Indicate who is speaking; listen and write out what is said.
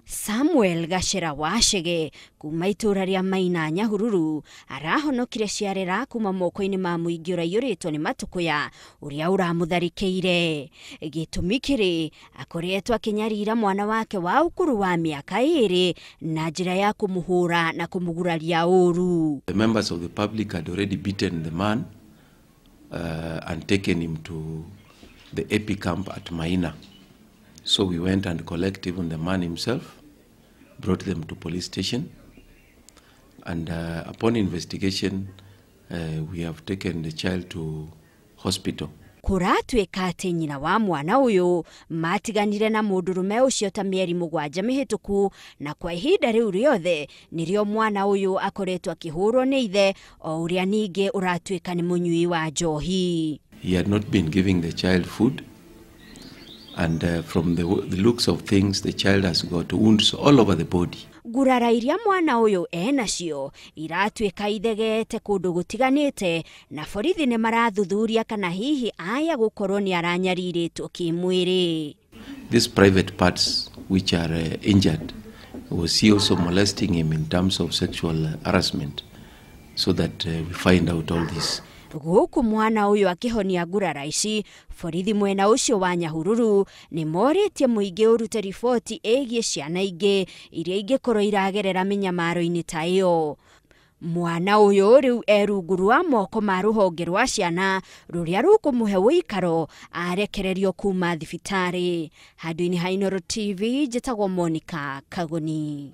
Speaker 1: Samuel Gachera Wachege kuma itũra rĩa Maina Nyahururu arahonokire ciarera kuma moko-inĩ ma mũingĩ ũraiyũrĩtwo nĩ matũkũya ũrĩa ũramũtharĩkĩire. Gĩtũmi kĩrĩ akoretwo akĩnyarira mwana wake wa ũkũrũ wa mĩaka 2 na njĩra ya kũmũhũra na kũmũguraria ũru.
Speaker 2: The members of the public had already beaten the man and taken him to the AP camp at Maina. So we went and collected even the man himself, brought them to police station, and upon investigation, we have taken the child to hospital.
Speaker 1: Kũratuĩka atĩ nyina wa mwana ũyũ matiganire na mũndũrũme ũcio ta mĩeri 7 mĩhĩtũku, na kwa ihinda rĩu rĩothe nĩrĩo mwana ũyũ akoretwo akĩhũrwo nĩ ithe o ũrĩa ningĩ ũratuĩka nĩ mũnyui wa njohi.
Speaker 2: He had not been giving the child food, and from the looks of things, the child has got wounds all over the body.
Speaker 1: Ngurara iria mwana ũyũ enacio iratuĩka ithegete kũndũ gũtiganĩte, na borithi nĩ marathuthuria kana hihi aya gũkorwo nĩ aranyarirĩtwo kĩmwĩrĩ.
Speaker 2: These private parts which are injured, was he also molesting him in terms of sexual harassment, so that we find out all this.
Speaker 1: Gũkũ mwana ũyũ akĩhonia ngurara ici, borithi mwena ũcio wa Nyahururu nĩ morĩtie mũingĩ ũrute riboti ĩgiĩ ciana ingĩ iria ingĩkorwo iragerera mĩnyamaro-inĩ ta ĩyo. Mwana ũyũ rĩu e rungu rwa moko ma rũhonge rwa ciana rũrĩa rũkũmũhe ũikaro arekererio kuma thibitarĩ. Handũ-inĩ ha Inooro TV, njĩtagwo Monica Kagoni.